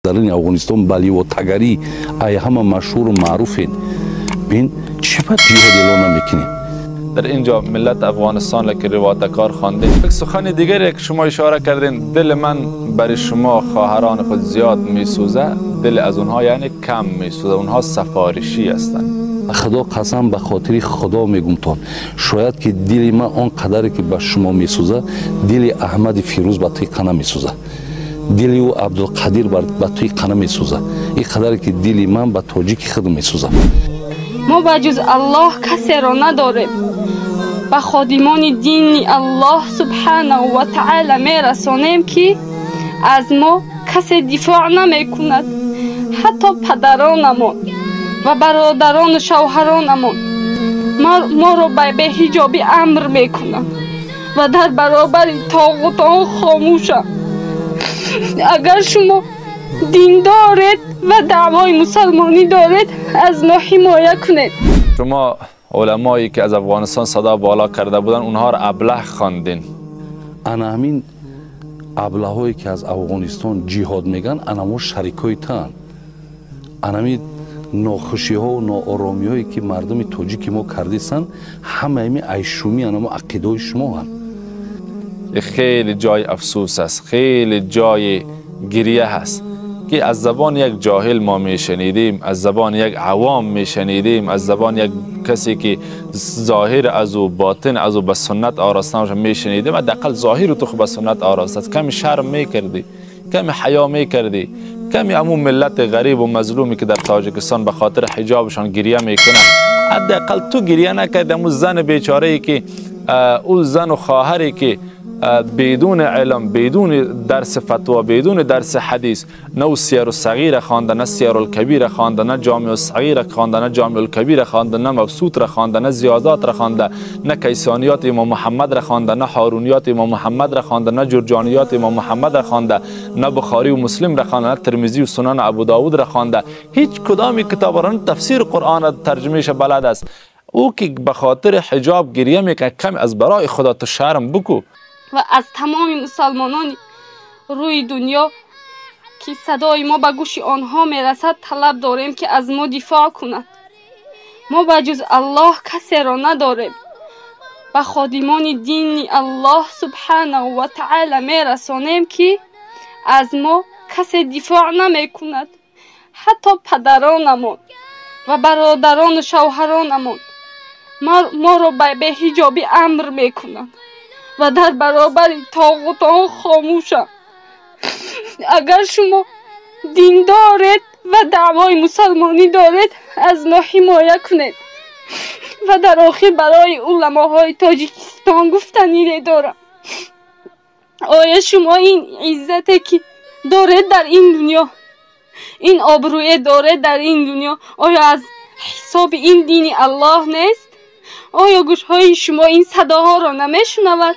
Дар Афғонистон баливотагарӣ ай ҳама машҳуру маъруфен. Бин чӣ бад ҷиҳод эълон намекунем. در اینجا ملت افغانستان که رواتکار خوانده. یک سخن دیگری که شما اشاره کردین، دل من برای شما خواهران خود زیاد میسوزه، دل از اونها یعنی کم میسوزه، اونها سفارشی هستند. خدا قسم به خاطر خدا میگم تان، شاید که دل من آن قدری که به شما میسوزه، دل احمد فیروز به توی قنه میسوزه، دل او عبدالقدیر به توی قنه میسوزه، این قدری که دل من به تاجیک خود میسوزه. ما به جز الله کسی را نداریم. به خادمان دین الله سبحانه و تعالی میرسانیم که از ما کسی دفاع نمیکند، حتی پدرانمان و برادران و شوهرانمان ما را به بی‌حجابی امر میکنند و در برابر طاغوتان خاموشند. اگر شما دین دارید و دعوای مسلمانی دارید، از ما حمایت کنید. شما علمایی که از افغانستان صدا بالا کرده بودن، اونها را ابله خواندین. انا همین ابله که از افغانستان جهاد میگن، انا شریکای تن، انا همین ناخوشی ها و ناآرامی هایی که مردم تاجیک ما کردیسن، همه همین ایشومی انا عقیده شما هن. خیلی جای افسوس است، خیلی جای گریه هست که از زبان یک جاهل ما میشنیدیم، از زبان یک عوام میشنیدیم، از زبان یک کسی که ظاهر از او باطن از او به سنت آراسته میشنیدیم. حداقل ظاهر تو خو به سنت آراسته است، کمی شرم میکردی، کمی حیا میکردی، کمی امون ملت غریب و مظلومی که در تاجیکستان به خاطر حجابشان گریه میکنه، حداقل تو گریه نکردی. امون زن بیچاره ای که او زن و خواهری که بدون علم، بدون درس فتوا، بدون درس حدیث، نه سیر الصغیر خوانده، نه سیر الکبیر خوانده، نه جامع الصغیر خوانده، نه جامع الکبیر خوانده، نه مبسوط را خوانده، نه زیادات را خوانده، نه کیسانیات امام محمد را خوانده، نه هارونیات امام محمد را خوانده، نه جرجانیات امام محمد را خوانده، نه بخاری و مسلم را خوانده، نه ترمذی و سنن ابو داود را خوانده، هیچ کدام کتاب را تفسیر قرآن ترجمهش بلد است. او که به خاطر حجاب گریه میکنه، کم از برای خدا تو شرم بکو. و از تمام مسلمانان روی دنیا که صدای ما به گوش آنها میرسد طلب داریم که از ما دفاع کنند. ما به جز الله کسی را نداریم. به خادمان دین الله سبحانه و تعالی میرسانیم که از ما کسی دفاع نمیکند، حتی پدرانمان و برادران و شوهرانمان ما را به بی‌حجابی امر میکنند و در برابر طاغوتان خاموشند. اگر شما دین دارید و دعوای مسلمانی دارید، از ما حمایت کنید. و در آخر برای علماهای تاجیکستان گفتنی دارم، آیا شما این عزت که دارید در این دنیا، این آبروی دارید در این دنیا، آیا از حساب این دین الله نیست؟ آیا گوشهای شما این صداها را نمیشنود؟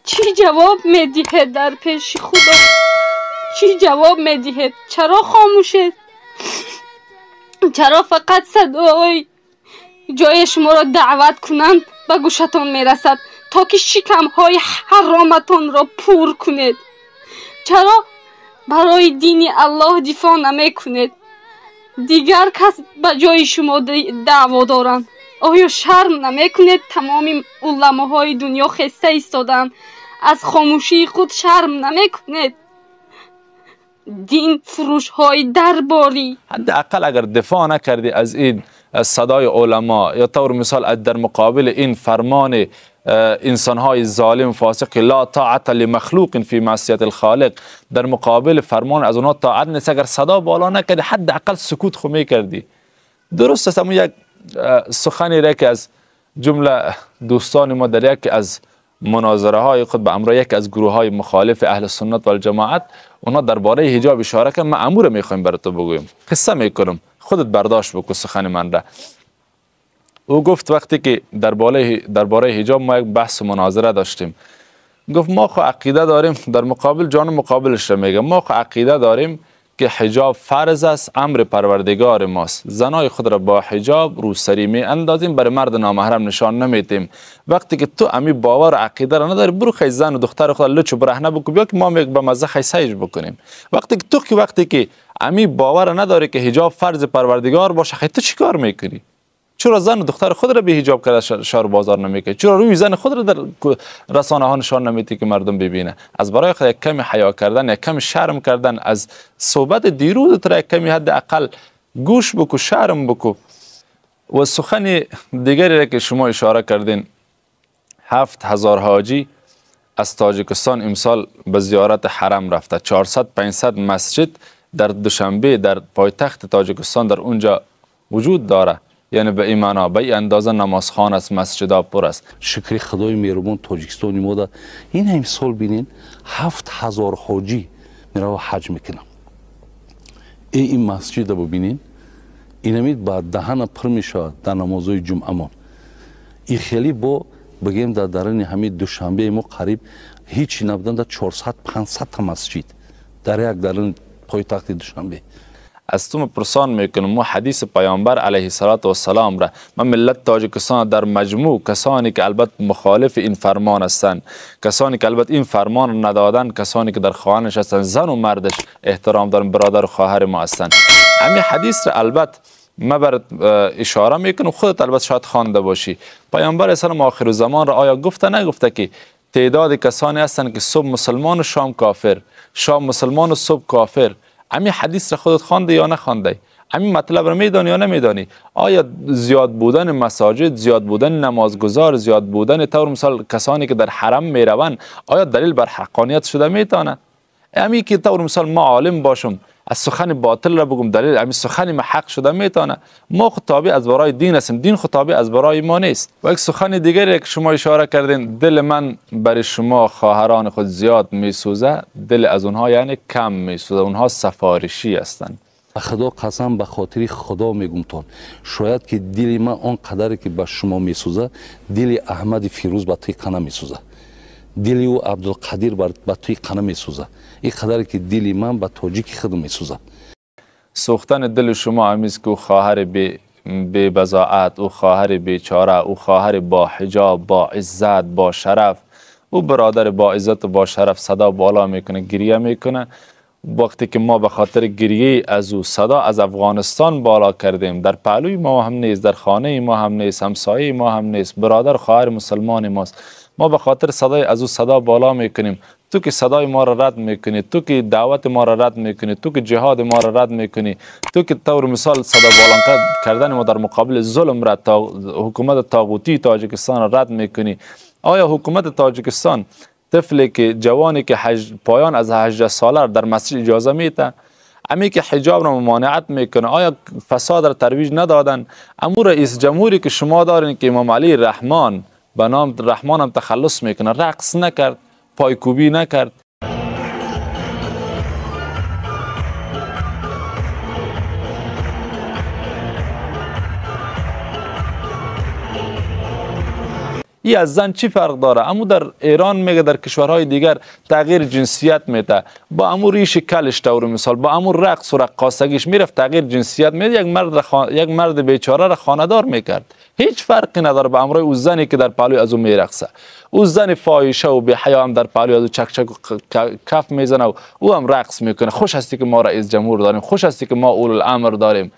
چی جواب میدهید در پیش خدا؟ چی جواب میدهید؟ چرا خاموشید؟ چرا فقط صداهای جای شما را دعوت کنند به گوشتان میرسد تا که شکمهای حرامتان را پر کنید؟ چرا برای دین الله دفاع نمیکنید؟ دیگر کس به جای شما دعوا دارند. آیا شرم نمیکنید؟ تمام علماهای دنیا خسته ایستادند، از خاموشی خود شرم نمیکنید؟ دین فروش های درباری. حداقل اگر دفاع نکردی از این صدای علما، یا طور مثال در مقابل این فرمان انسانهای ظالم فاسق لا طاعت لمخلوق فی معصیت الخالق، در مقابل فرمان از اونها طاعت نیست، اگر صدا بالا نکردی حداقل سکوت خو میکردی. درست است. یک سخنی را که از جمله دوستان ما در یک از مناظره های خود به امرای یک از گروه های مخالف اهل سنت و الجماعت، اونا درباره حجاب اشاره کردن. من امور میخوایم برای تو بگویم، قصه میکنم، خودت برداشت بکن سخن من را. او گفت وقتی که درباره حجاب ما یک بحث و مناظره داشتیم، گفت ما خو عقیده داریم، در مقابل جان مقابلش را میگم، ما خو عقیده داریم که حجاب فرض است، امر پروردگار ماست، زنای خود را با حجاب روسری می اندازیم، برای مرد نامحرم نشان نمیتیم. وقتی که تو امی باور و عقیده را نداری، برو خی زن و دختر خود لچ و برهنه بکن، بیا که ما به مزه خی سیج بکنیم. وقتی که امی باور نداری که حجاب فرض پروردگار باشه، خی تو چیکار میکنی؟ چرا زن و دختر خود را به حجاب کرده شهر بازار نمیکنی؟ چرا روی زن خود را در رسانه ها نشان نمیدی که مردم ببینه؟ از برای خود یک کمی حیا کردن، یک کمی شرم کردن، از صحبت دیروز تر یک کمی حد اقل گوش بکو، شرم بکو. و سخن دیگری را که شما اشاره کردین، 7000 حاجی از تاجیکستان امسال به زیارت حرم رفته، 400-500 مسجد در دوشنبه در پایتخت تاجیکستان در اونجا وجود داره. یعنی به این معنا، به این اندازه نمازخانه است، مسجدها پر است. شکر خدای مهربان تاجیکستان ما ده این امسال بینین 7000 حاجی میره حج میکنم. این مسجد ببینین، اینمی با دهن پر میشه در نمازهای جمعه ما. این خیلی با بگیم در درون همین دوشنبه ما قریب هیچی نبودن در 400-500 تا مسجد در یک درون پایتخت دوشنبه. از تو پرسان میکنم، ما حدیث پیامبر علیه الصلاة والسلام را، من ملت تاجیکستان در مجموع کسانی که البته مخالف این فرمان هستند، کسانی که البته این فرمان ندادن، کسانی که در خانه نشستن، زن و مردش احترام دارن، برادر و خواهر ما هستند. همین حدیث را البته من برات اشاره میکنم، خودت البته شاید خوانده باشی. پیامبر اسلام آخر زمان را آیا گفته نگفته که تعداد کسانی هستند که صبح مسلمان و شام کافر، شام مسلمان و صبح کافر؟ همین حدیث را خودت خوانده یا نخوانده؟ همین مطلب را میدانی یا نمیدانی؟ آیا زیاد بودن مساجد، زیاد بودن نمازگزار، زیاد بودن طور مثال کسانی که در حرم میروند، آیا دلیل بر حقانیت شده میتونه؟ همین که طور مثال ما عالم باشم از سخن باطل را بگم، دلیل همین سخن ما حق شده میتونه؟ ما خود تابع از برای دین هستیم، دین خود تابع از برای ما نیست. و یک سخن دیگری که شما اشاره کردین، دل من برای شما خواهران خود زیاد میسوزه، دل از اونها یعنی کم میسوزه، اونها سفارشی هستند. خدا قسم به خاطر خدا میگم تون، شاید که دل من آن قدری که به شما میسوزه، دل احمد فیروز به توی قنه میسوزه، دل او عبدالقدیر به توی قنه میسوزه، این قدری که دل من به تاجیک خود میسوزه. سوختن دل شما همیست که او خواهر بی بضاعت، او خواهر بیچاره، او خواهر با حجاب، با عزت، با شرف، او برادر با عزت و با شرف صدا بالا میکنه، گریه میکنه. وقتی که ما به خاطر گریه از او صدا از افغانستان بالا کردیم، در پهلوی ما هم نیست، در خانه ما هم نیست، همسایه ما هم نیست، برادر خواهر مسلمان ماست. ما به خاطر صدای از او صدا بالا میکنیم، تو که صدای ما را رد میکنی، تو که دعوت ما را رد میکنی، تو که جهاد ما را رد میکنی، تو که طور مثال صدا بالا کردن ما در مقابل ظلم را حکومت طاغوتی تاجیکستان را رد میکنی. آیا حکومت تاجیکستان طفلی که جوانی که پایان از 18 ساله در مسجد اجازه میده، امی که حجاب را ممانعت میکنه، آیا فساد را ترویج ندادن؟ امو رئیس جمهوری که شما دارین که امام علی رحمان به نام رحمان هم تخلص میکنه، رقص نکرد، پایکوبی نکرد. ای از زن چی فرق داره؟ امو در ایران میگه، در کشورهای دیگر تغییر جنسیت میده، با امو ریش کلش طور مثال، با امو رقص و رقاصگیش میرفت تغییر جنسیت میده، یک مرد بیچاره را خانه‌دار میکرد. هیچ فرقی نداره با امرای او زنی که در پهلوی از او میرقصه. او زن فاحشه و بی حیا هم در پهلوی از او چک چک و کف میزنه و او هم رقص میکنه. خوش هستی که ما رئیس جمهور داریم، خوش هستی که ما اولو الامر داریم.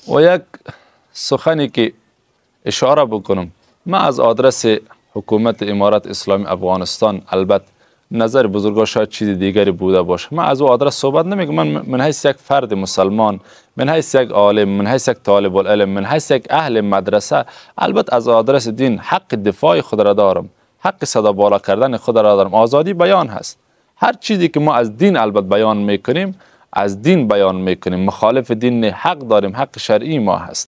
و یک سخنی که اشاره بکنم، من از آدرس حکومت امارت اسلامی افغانستان، البته نظر بزرگا شاید چیز دیگری بوده باشه، من از او آدرس صحبت نمیکنم. من حیث یک فرد مسلمان، من حیث یک عالم، من حیث یک طالب العلم، من حیث یک اهل مدرسه، البته از آدرس دین حق دفاع خود را دارم، حق صدا بالا کردن خود را دارم. آزادی بیان هست، هر چیزی که ما از دین البته بیان میکنیم، از دین بیان میکنیم، مخالف دین حق داریم، حق شرعی ما هست.